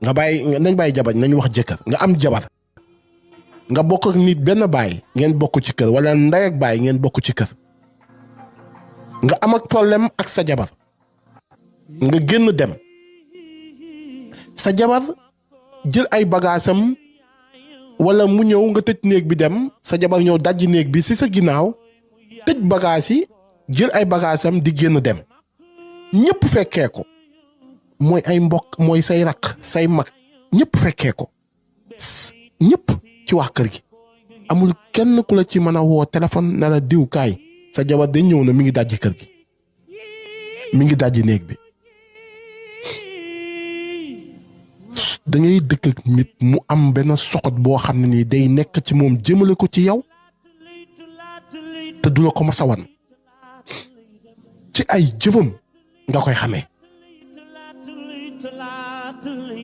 nga bàyyi nañ bàyyi jabar nañ wax jëkkër nga am jabar nga bokk ak nit benn baay ngeen bokk ci kër wala ndey ak baay ngeen bokk ci kër nga am ak problème ak sa jabar nga génn dem sa jabar jël ay bagaasam wala mu ñëw nga tëj néeg bi dem sa jabar ñëw dajji néeg bi ci sa ginnaaw tëj bagaas yi jël ay bagaasam di génn dem ñëpp fekkee ko mooy ay mbokk mooy say rakk say mag ñëpp fekkee ko ñëpp ci wax kër gi amul kenn ku la ci mën a woo téléphone na la diw kaay sa jabar de ñëw na mi ngi dajji kër gi mi ngi dajji néeg bi da ngay dëkk ak nit mu am benn soxot boo xam ne nii day nekk ci moom jëmale ko ci yow te du la ko mas a wan ci ay jëfam nga koy xamee